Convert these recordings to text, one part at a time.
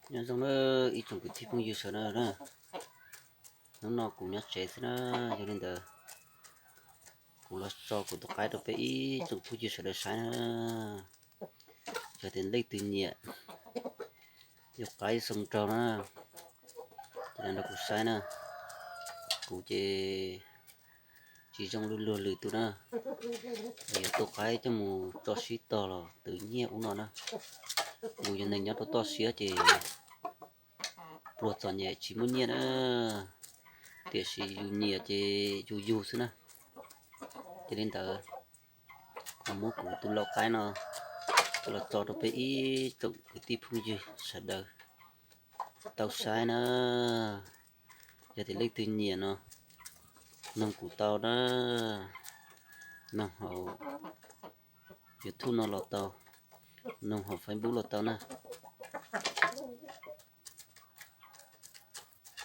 Nyob zoo na ib tsoom kwv tij phooj ywg sawv daws na, hnub no kuv nyob tsev xwb na, yog li ntawd kuv los tso kuv tus qaib rau peb ib tsoom phooj ywg sawv daws saib na. Yog tias leej twg nyiam yug qaib zoo nraug na, ces los nrog kuv saib na. Kuv ces tsis zoo luag lwm tus na, es yog tus qaib coj mus tso sib tog los twv nyiaj ub no na. Yus yog neeg nyob rau toj siab ces pluag txom nyem tsis muaj nyiaj na, tiam sis yus nyiam ces yus yug xwb na. Ces li ntawd kuv muab kuv tus lau qaib no los tso rau peb ib tsoom kwv tij phooj ywg sawv daws tau saib na. Yog tias leej twg nyiam no, noog kuv tau na, noog hauv YouTube no los tau, noog hauv Facebook los tau na.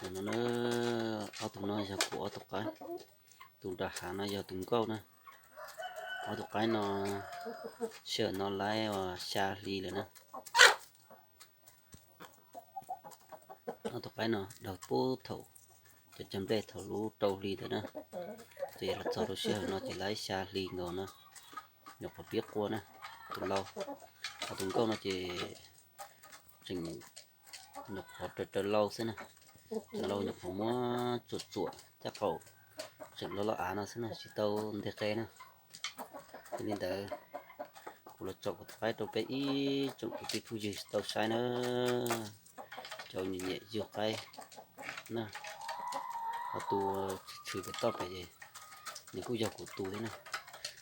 Tus no, ob tug no yog kuv ob tug qaib, tus nram hav no yog tus nkauj na. Ob tug qaib no sij hawm no laiv xya hli lawm na. Ob tug qaib no dhau puag thaum cov cag nplej thaum lub rau hli ntawd na, ces los txog rau sij hawm no ces laiv xya hli nkaus na. Nyuam qhuav pib qua na, tus lau, ho tus nkauj no ces tseem nyuam qhuav raws raws lau xwb na, raws lau nyuam qhuav muab txuam txuam caj qaum tseem loj loj av no xwb na, tsis tau nteg qe na. Yog li ntawd kuv los tso kuv tus qaib rau peb ib tsoom kwv tij phooj ywg tau saib na. Cov nyiam yug qaib na, ho tus tshwm tshwm pem toj pem ces nws kuj yog kuv tus thiab na.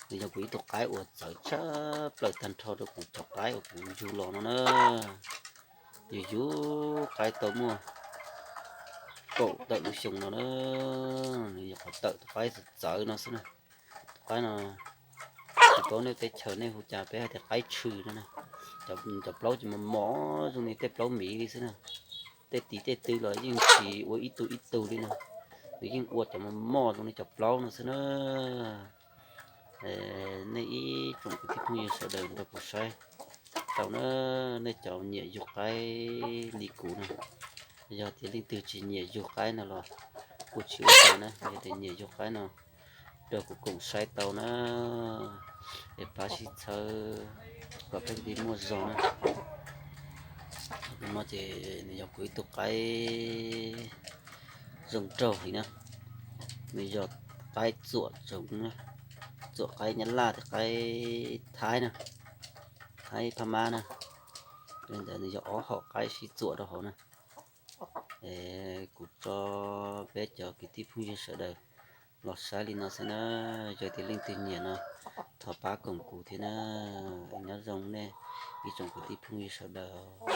Nws yog kuv ib tug qaib uas txawv tshaj plaws tag nrho rau kuv cov qaib uas kuv yug los no na. Yus yug qaib tau muaj kaum tawm lub xyoo no na, nws nyuam qhuav tawm tus qaib txawv txawv no xwb na. Tus qaib no tsis paub nej teb chaws nej hu cas, peb hais tias qaib tshwm no na. Cov plaub ces mos mos zoo li tej plaub miv li xwb na. Tej tiv tej tw los yeej tsis ua ib tug ib tug li na, nws yeej ua cov mos mos zoo li cov plaub no xwb na. Nej ib tsoom kwv tij phooj ywg sawv daws nrog kuv saib tau na, nej cov nyiam yug qaib li kuv na. Yog tias leej twg tsis nyiam yug qaib no los kuj tsis ua cas na, yog tias nyiam yug qaib no nrog kuv koom saib tau na, es pab sib txhawb kom peb thiaj muaj zog na. Tus no ces nws yog kuv ib tug qaib zoo nraug heev na, nws yog qaib txuam tsoov, txuam qaib Nyab Laj thiab qaib Thaib na, Thaib Phab Mab na. Li ntawd nws yog ob hom qaib sib txuam rau hauv na. Kuv tso peb cov kwv tij phooj ywg sawv daws los saib li no xwb na. Yog tias leej twg nyiam no thov pab koom kuv thiab na. Nyob zoo nej ib tsoom kwv tij phooj ywg sawv daws.